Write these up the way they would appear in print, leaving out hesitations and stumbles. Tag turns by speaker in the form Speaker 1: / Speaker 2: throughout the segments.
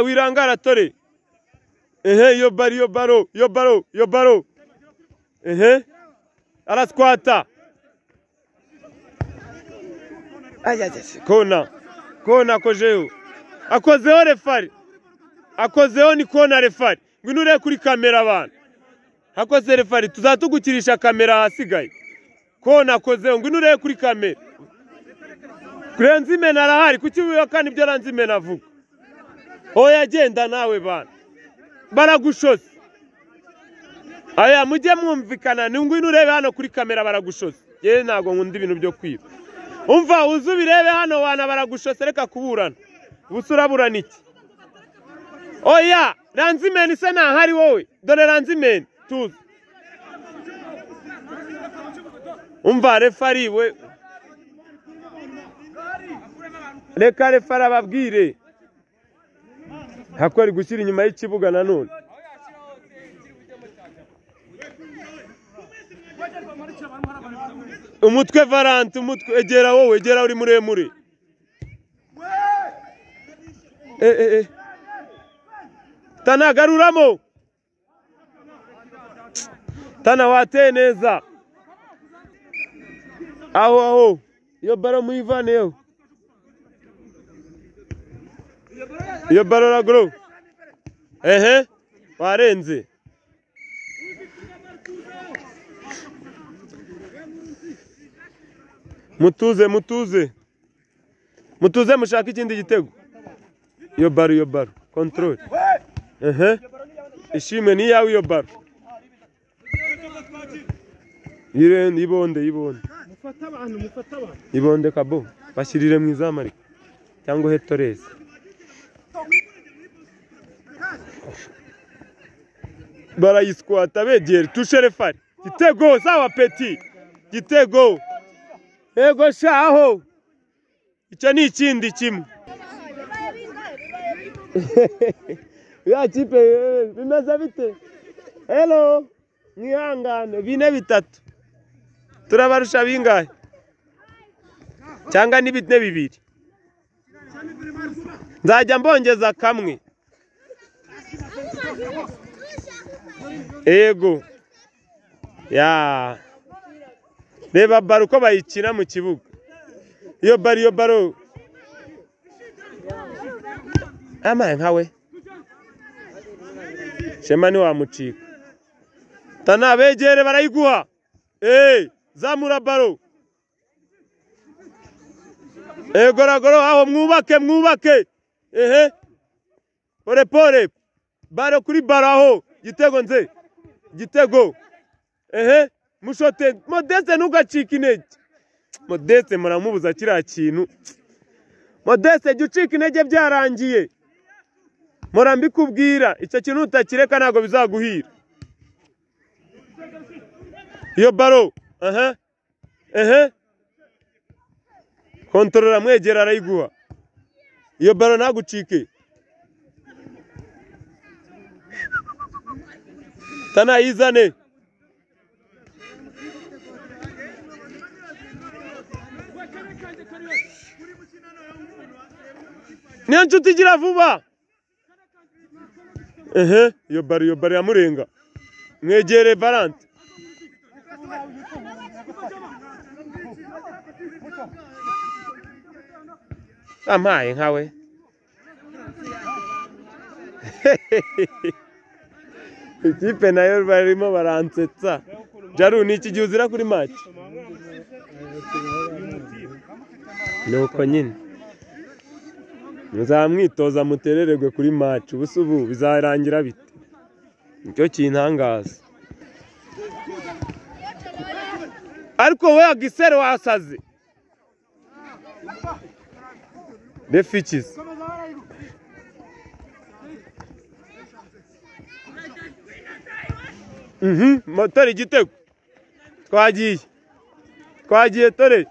Speaker 1: Wirangara tore. Ehe yo bari yo baro yo baro yo baro. Ehe. Arasquata. Ay. Kona. Kona kojeyo. Akozeho refari. Akozeho ni kona refari. Ngwino urebe kuri kamera abantu. Akoze refari tuzatugukirisha kamera hasigaye. Kona akozeho ngwino urebe kuri kamera. Kurenza arahari kuki wihakana ibyo Ranzimena avuga. Oya genda nawe bana. Baragushose. Aya mujye mwumvikana ni ngwino urebe hano kuri kamera baragushose. Yewe ntago nkunda ibintu byo kwiba. Umva uzubirebe hano wana baragushose reka kuburana. Ubusuraburana iki? Oya Ranzimena se ntahari wowe. Dore Ranzimena tuzi. Umva refari we. Reka refari ababwire. Hako ari gushyira inyuma y'ikibuga nanone. Umutwe Valante umutwe egera wowe egera uri muremure. Tana garuramo. Tana wateye neza. Aho aho. Iyo baro muyivaneyo. Iyo baro ragro. Ehe. Warenze. Mutuze mutuze. Mutuze mushaka ikindi gitego. Iyo baro iyo baro. Control. Ehe. Ishimwe ni yawe iyo baro. Irene ibonde ibonde.
Speaker 2: Mufata abantu mufata abantu.
Speaker 1: Ibonde kabo bashyirire mu izamarika cyangwa he Torres. Barayisquata begere touche refari. Gitego sawa petit. Gitego. Ego shaho. Icyo ni ikindi kimwe. Ya kipe bimeze bite? Hello. Mwihangane 4-3. Turabarusha bingahe? Cyangwa ni 4-2. Nzajya mbongeza kamwe. Ego. Ya. Reba baro uko bayikina mu kibuga. Iyo baro iyo baro. Amaye nkawe. Shema ni wamucika. Tana begere barayiguha. Zamura baro. Goragoro aho mwubake mwubake. Ehe. Pore pore. Baro kuri baro aho. Gitego nze. Gitego. Ehe. Mushote Modeste ntugacike intege. Modeste muramubuza kiriya kintu. Modeste jya ucika intege byarangiye. Murambikubwira icyo kintu utakireka ntabwo bizaguhira. Iyo baro. Aha. Ehe. Kontrola mwegera arayiguha. Iyo baro ntagucike. Tana yizane. Niyo nshuti igira vuba. Ehe, iyo baro yamurenga. Mwegere Valante. Amaye nkawe. Ikipe nayo barimo baransetsa. Jaru ni iki gihe uzira kuri match? Nuko nyine. Muzamwitoza muterererwe kuri match ubusa ubu bizarangira bite? Nicyo kintangaza. Ariko we Agisere wasaze. Deficis. Motori igitego. Twagiye. Twagiye tore.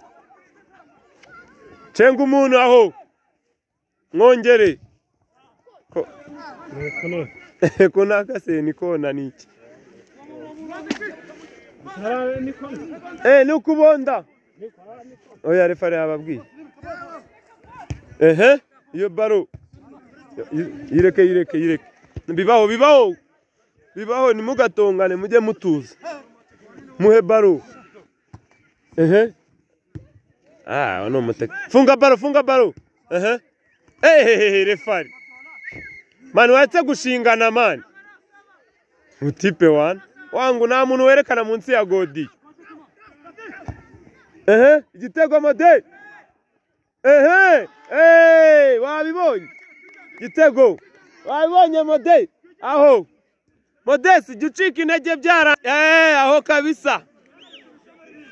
Speaker 1: Cenga umuntu aho. Mwongere. Kona kase ni kona niki. Ni ukubonda. Oya refare yababwiye. Ehe, iyo baro. Yireke yireke yireke. Bibaho bibaho. Bibaho nimugatongane mujye mutuza. Muhe baro. Ehe. Ah, ono muteke. Funga baro, funga baro. Ehe. Eh, refari. Mani waretse gushingana mani. Utipe wana. Wangu nta muntu werekana munsi ya godi. Ehe, igitego Mode. Ehe, eh, wabibonye. Igitego. Wabibonye Mode. Aho. Modesi jya ucika intege byara. Eh, aho kabisa.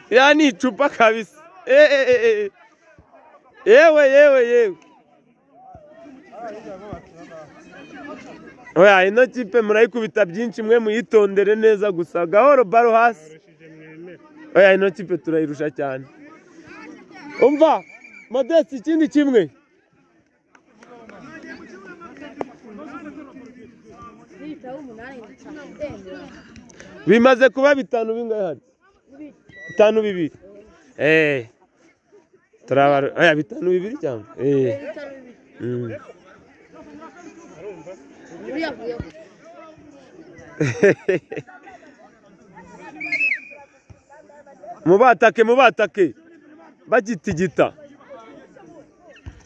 Speaker 1: Ya ni icupa kabisa. Eh eh eh. Yewe yewe yewe. Oya ino kipe murayikubita byinshi mwe muyitondere neza gusa gahoro baro hasi. Oya ino kipe turayirusha cyane. Umva Modeste ikindi kimwe. Bimaze kuba bitanu bingahe hari? 5-2. Eh. Turabara oya 5-2 cyangwa? Eh. Mubatake mubatake bagitigita.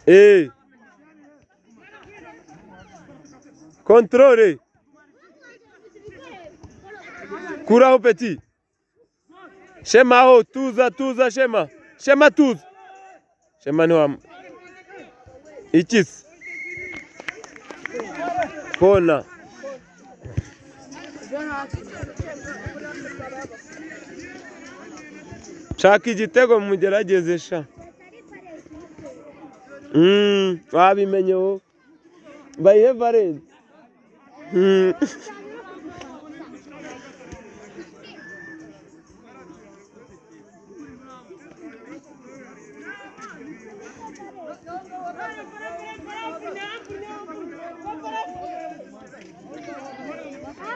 Speaker 1: Eh. Contrôle. Kuraho petit. Shema ho tuza tuza Shema. Shema tuza. Shema ni wa ikisi. Kona. Shaka igitego mugerageze sha. Wabimenye wowe. Bayihe Valence.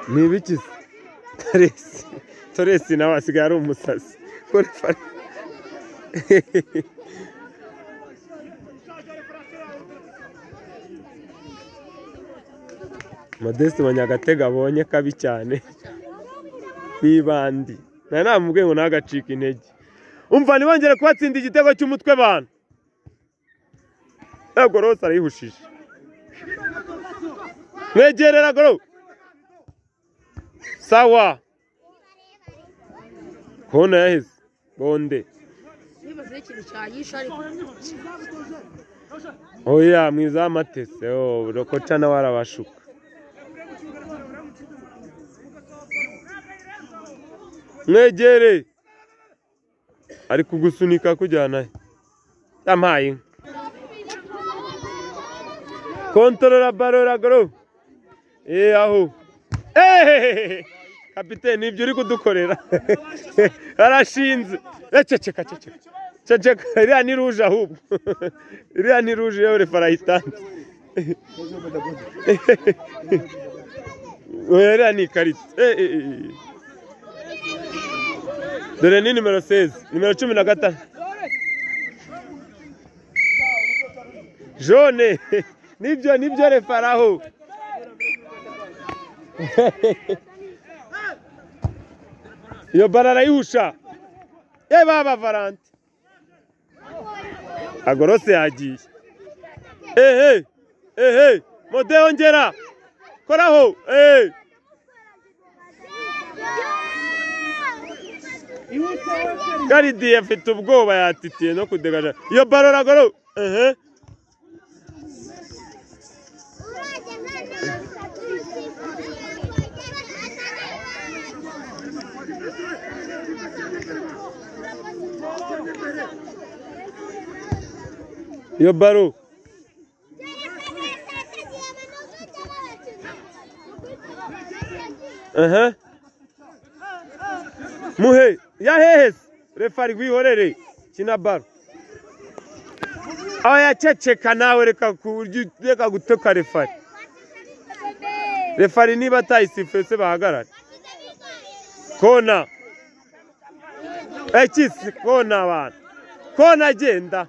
Speaker 1: Ni ibiki se? Toresi. Toresi nawe asigaye ari umusazi. Modeste Banyagatega abonye kabi cyane. Nibandi. Nari namubwiye ngo ntagacike intege. Umva ntibongere kubatsinda igitego cy'umutwe bantu. Ntabwo rwose arayihushije. Mwegerera goro. Sawa. Kona yaheze. Bonde. Oya mwiza amatese. Oh, rokocha nawe arabashuka. Mwegere. Ari kugusunika kujyana. Yampaye inka. Controla baro goro. Eh aho. Eh! Kapiteni ibyo uri kudukorera. Arashinze. Ceceka ceceka. Ceceka iriya ni rouge ahubwo. Iriya ni rouge yo refarayitanze. Iriya ni ikarita. Dore ni nimero 16, nimero 15. Jaune. Nibyo nibyo refaraho. Iyo bara arayihusha. Ye baba Valante. Agorose yagiye. Eh eh eh Mode ongera. Koraho. Eh. Garidi afite ubwoba yatitiye no kudegaja. Iyo baro ragoro. Eh. Iyo baro. Aha. Muhe yahehes refari gwihorere kina baro. Aya ceceka nawe reka reka gutoka refari. Refari niba atayisifuye se bahagarare. Kona. Ekisi kona abantu. Kona agenda.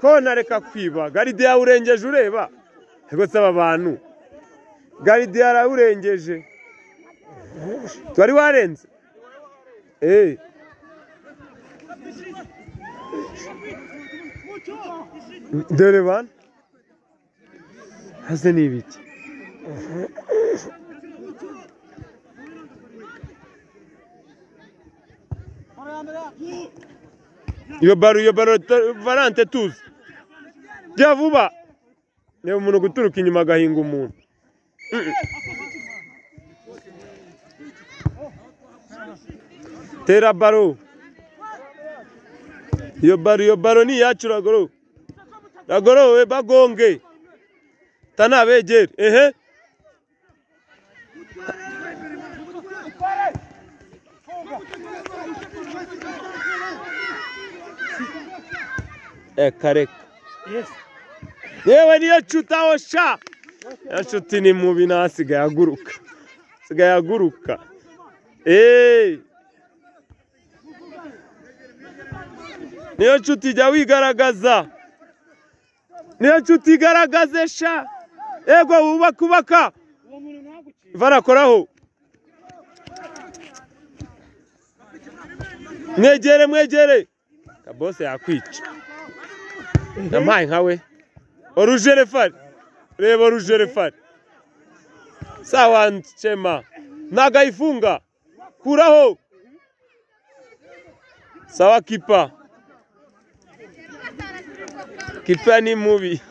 Speaker 1: Kona reka kwiba. Garide yawe urengeje ureba. Ariko se aba bantu Garidi arawurengeje. Twari warenze. Dore bana. Hase ni ibiki. Iyo baro Valante tuzi. Jya vuba. Niba umuntu guturuka inyuma agahinga umuntu. Tera baro. Iyo baro ni iyacu Ragoro. Ragoro we bagonge. Tanabegere. Ehe. Kareka.
Speaker 2: Yes.
Speaker 1: Yewe niyo nshuti sha. Ya nshuti ni mubi nasigaye aguruka. Sigaye aguruka. Niyo nshuti jya wigaragaza. Niyo nshuti igaragaze sha. Ego wubaka ubaka. Barakoraho. Mwegere mwegere. Kabose yakwica. Yampaye nkawe. Orujere fari. Reba orujere fari. Sawa nchema. Nagaifunga. Kuraho. Sawa kipa. Kipa ni mubi.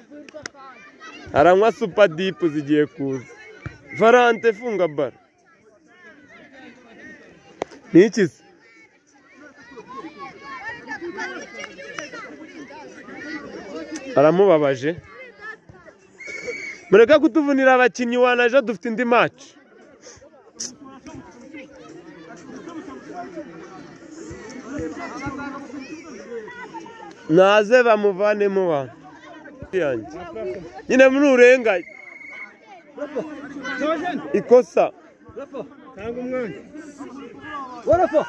Speaker 1: Aranywa super deep zigiye kuza. Varante funga bar. Ni iki se? Aramubabaje. Mureka kutuvunira abakinnyi wanaje dufite indi match. Naze bamuvanemo wa. Yanjye. Nyine mururenga. Ikosa.
Speaker 2: Tanga umwanya. Warafa.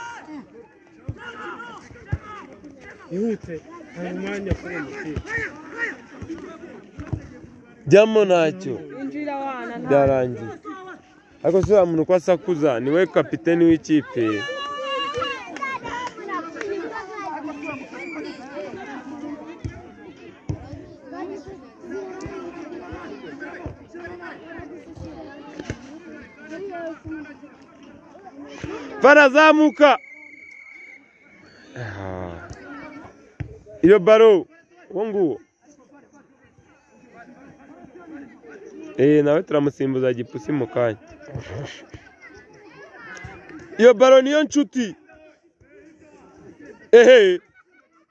Speaker 2: Ihute. Tanga umwanya kuri umupira.
Speaker 1: Jyamo ntacyo. Byarangiye. Ariko se uriya muntu ko asakuza niwe kapiteni w'ikipe. Barazamuka. Iyo baro uwo nguwo. Nawe turamusimbuza gipusi mu kanya. Iyo baro niyo nshuti. Ehe.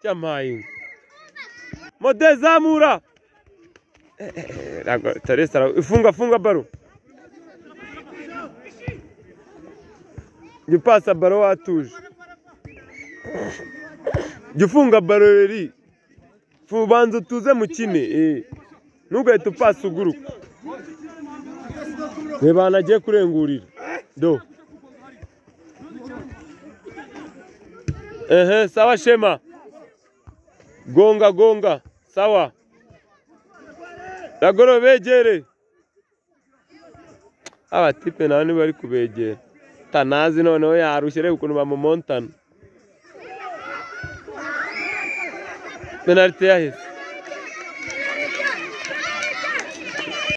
Speaker 1: Cyamaye. Mode zamura. Teresa ifunga funga baro. Jya baro watuje. Jya ufunga baro reri. Ubanza utuze mukine. Ntugahite upasa uguruka. Reba agiye kurengurira. Do. Ehe, sawa Shema. Gonga gonga. Sawa. Ragoro begere. Aba tipe nawe bari kubegera. Tanazi noneho yarushye reba ukuntu bamumontana. Penalty yahise.